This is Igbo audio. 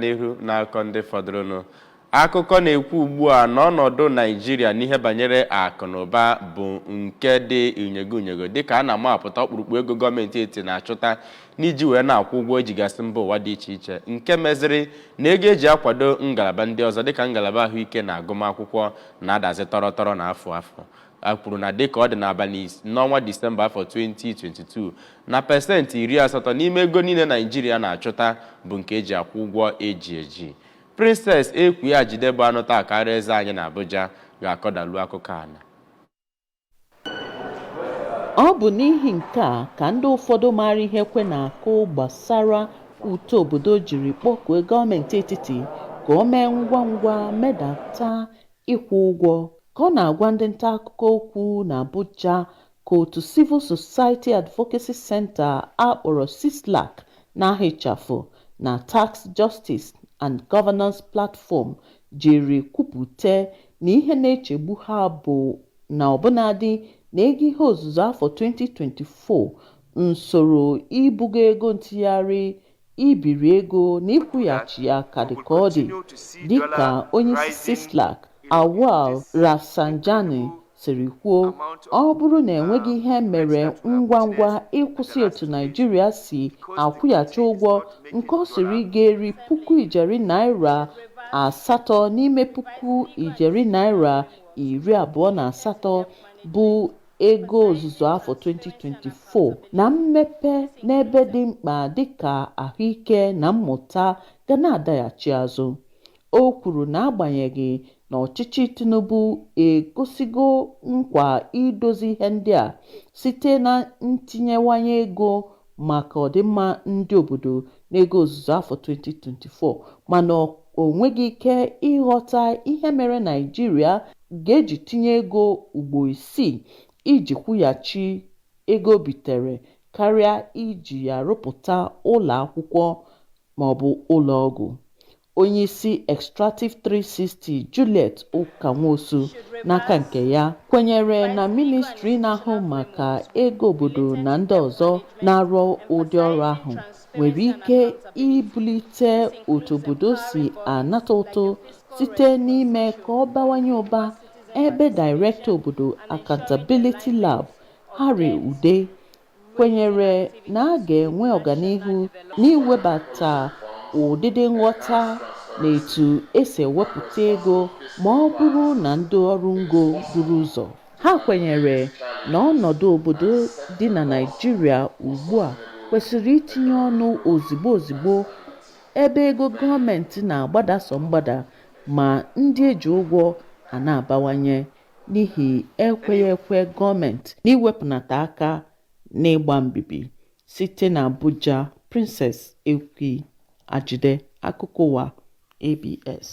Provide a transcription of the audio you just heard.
N'ihu n'akụkọ ndị fọdụrụnụ, akụkọ na-ekwu ugbu a na ọnọdụ Naijiria n'ihe banyere akụ na ụba bụ nke dị unyego unyego, dịka a na-amapụta ọkpụrụkpụ ego gọọmenti etiti na-achụta n'iji wee na-akwụ ụgwọ ejigasị mba ụwa dị iche iche, nke meziri na ego eji akwado ngalaba ndị ọzọ dịka ngalaba ahụike na agụmakwụkwọ na-adazi tọrọ tọrọ na afọ afọ. A kwuru na dịka ọ dị n'abalị n'ọnwa Disemba afọ 2022, na 80% n'ime ego niile Naijiria na-achụta bụ nke eji akwụ ụgwọ eji eji. Princess Ekwi Ajide bụ anụ taa kara eze anyị na Abuja ga-akọdalu akụkọ ana. Ọ bụ n'ihi nke a ka ndị ụfọdụ maara ihe ekwe na-akụ gbasara uto obodo jiri kpọkuo gọọmenti etiti ka o mee ngwa ngwa medata ịkwụ ụgwọ. Ka ọ na-agwa ndị nta akụkọ okwu n'Abuja ka otu Civil Society Advocacy Center a kpọrọ CISLAC n'aha ịchafụ na Tax Justice and Governance Platform jiri kwupụta na ihe na-echegbu ha bụ na ọbụnadị na ego ihe ozuzo afọ 2024, nsoro ibugo ego ntigharị, ibiri ego na ịkwụghachi ya ka dị ka ọ dị. Dịka onyeisi CISLAC, Auwal Rafsanjani, siri kwuo, ọ bụrụ na enweghị ihe mere ngwa ngwa ịkwụsị etu Naijiria si akwụghachi ụgwọ nke ọ sịrị ga-eri ₦8,000 n'ime ₦28,000 bụ ego ozuzo afọ 2024, na mmepe n'ebe dị mkpa dịka ahụike na mmụta ga na-adaghachi azụ. O kwuru na agbanyeghị na ọchịchị Tinubu egosigo nkwa idozi ihe ndị a site na ntinyewanye ego maka ọdịmma ndị obodo n'ego ozuzo afọ 2024, mana o nweghị ike ịghọta ihe mere Naijiria ga-eji tinye ego ugbo isii iji kwụghachi ego o bitere karịa iji ya rụpụta ụlọ akwụkwọ maọbụ ụlọọgwụ. Onyeisi Extractive 360, Juliet Ukanwosu, n'aka nke ya, kwenyere na ministri na-ahụ maka ego obodo na ndị ọzọ na-arụ ụdị ọrụ ahụ nwere ike ibulite otu obodo si anata ụtụ site n'ime ka ọ bawanye ụba, ebe Daịrektọ obodo Accountability Lab, Harry Ude, kwenyere na a ga-enwe ọganihu n'iwebata ụdịdị nghọta na etu esi ewepụta ego ma ọ bụrụ na ndị ọrụ ngo buru ụzọ. Ha kwenyere na ọnọdụ obodo dị na Naịjirịa ugbu a kwesịrị itinye ọnụ ozigbo ozigbo, ebe ego gọọmenti na-agbada sọ mgbada ma ndị eji ụgwọ a na-abawanye n'ihi ekweghị ekwe gọọmenti n'iwepụnata aka n'ịgba mbibi. Site n'Abuja, Princess Ekwi Ajide, akụkọ ụwa ABS.